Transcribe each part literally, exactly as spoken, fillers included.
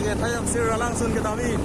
Hayapsir alangsun kedam-i.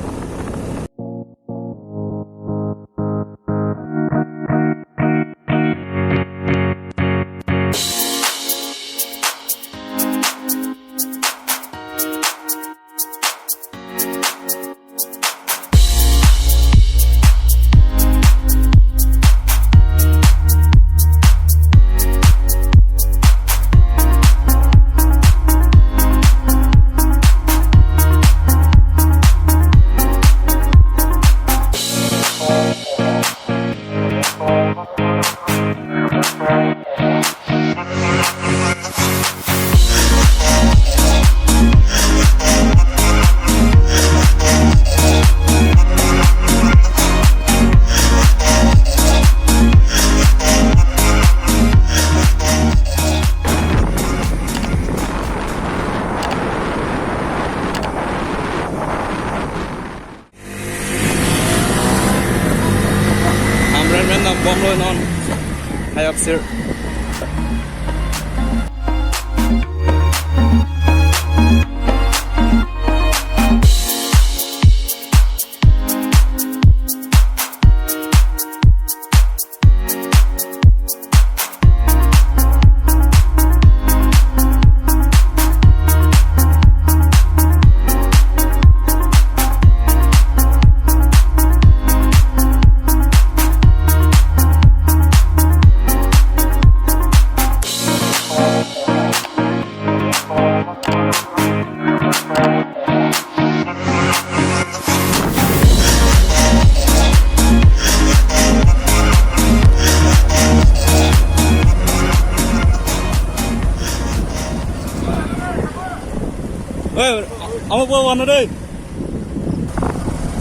Hamren men nang bomlo non. Hayapsir. Oi, amo po wano dei.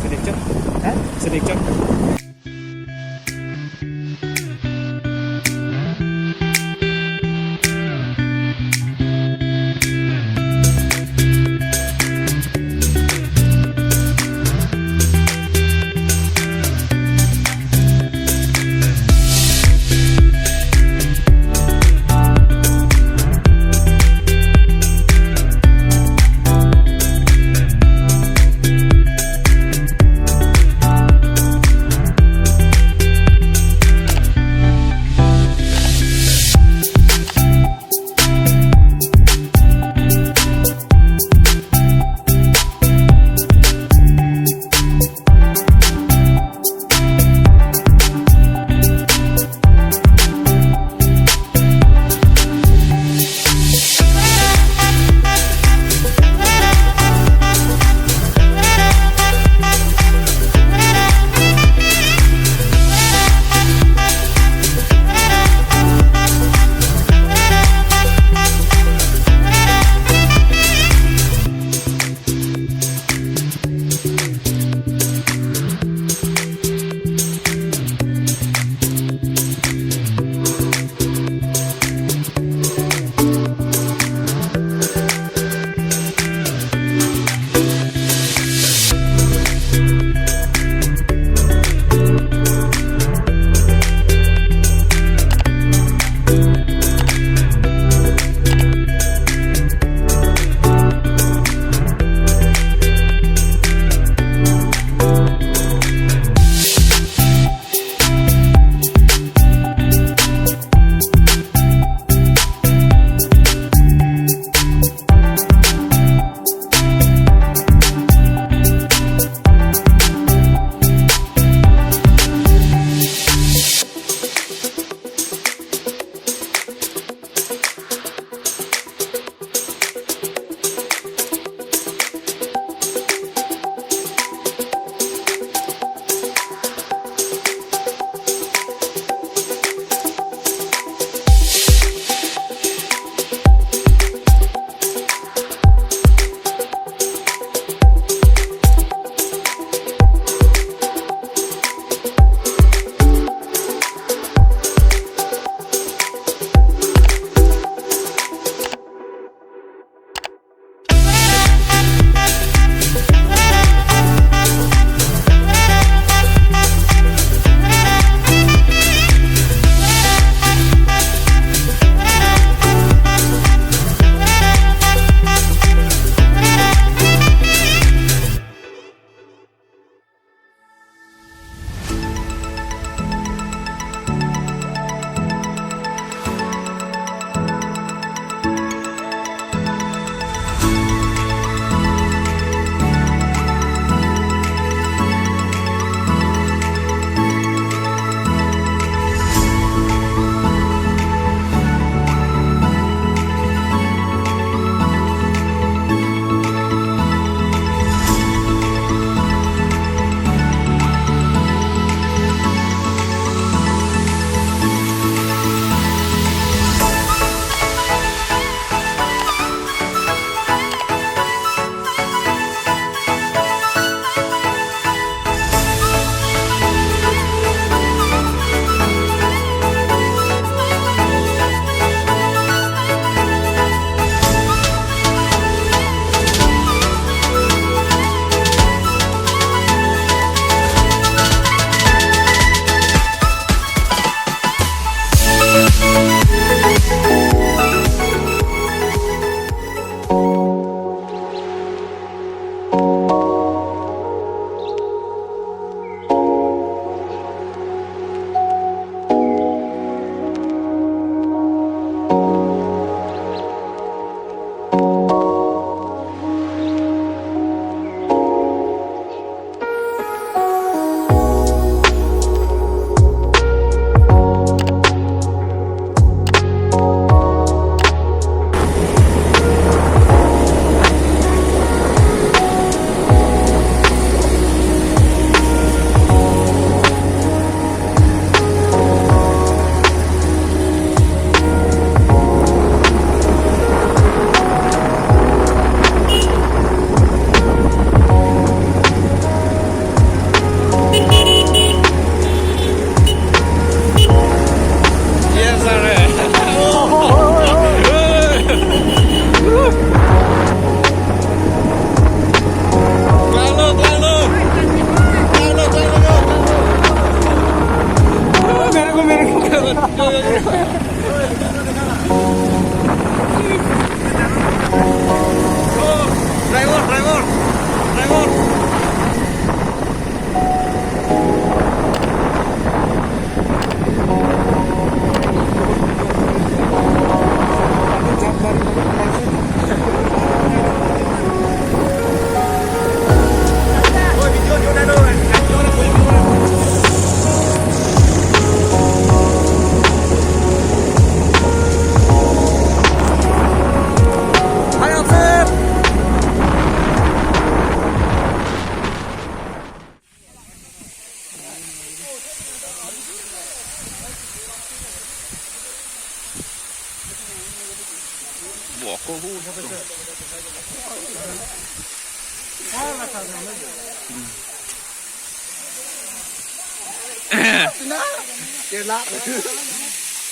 Sedik cek. Hah? Sedik cek.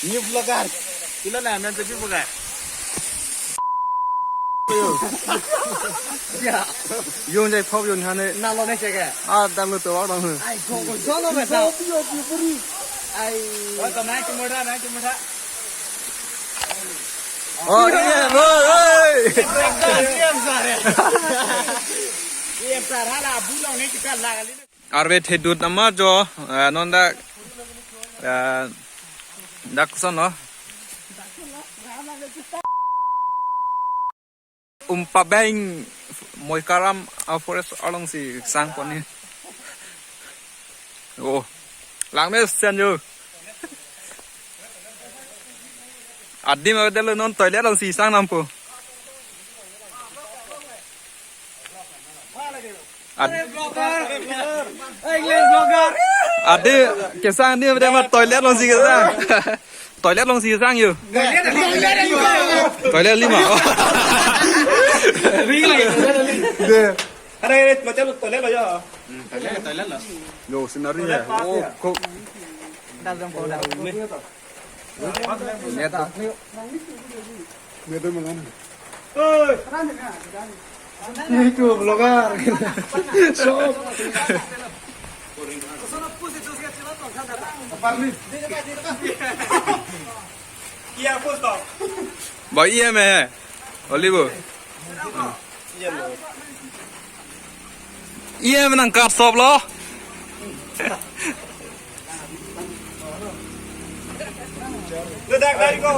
New vlogger. Ilo na, men sepi bukan. Ya. Yung jai pop yung hane. Na lo ne cek ya? Ah, dang lo to, dang lo. Ai, go, go, go, go, go. Ai. Oh, to na, cuma dah, na, cuma dah. Oh, iya, oi, oi. Iya, sir. Iya, sir. Hala, bulong ne kita lagali. Arve thedut nama jo, eh, non dak, eh, dak koson lo. Umpabeng Moikaram, ah, forest alongsi sang pon ni. Oh, langme sen jo. Adim avedetlo, non toilet alongsi sang nampo. Ad- English vlogger. Adi kesang ni, dia mah toilet alongsi kesang. Toilet alongsi kesang yo. Toilet lima. Oh. Ring lagi, toilet lagi. Deh. Ada, ada, toilet, toilet lo ya. Toilet, toilet lo. Yo, scenery ya. Oh, kok. Dah jam kau dah. Net. Net mangan. Ini tuh vlogger. Shop. Ba, iya me. Olivo. Iya, menang card shop lo. Ledak dari ko.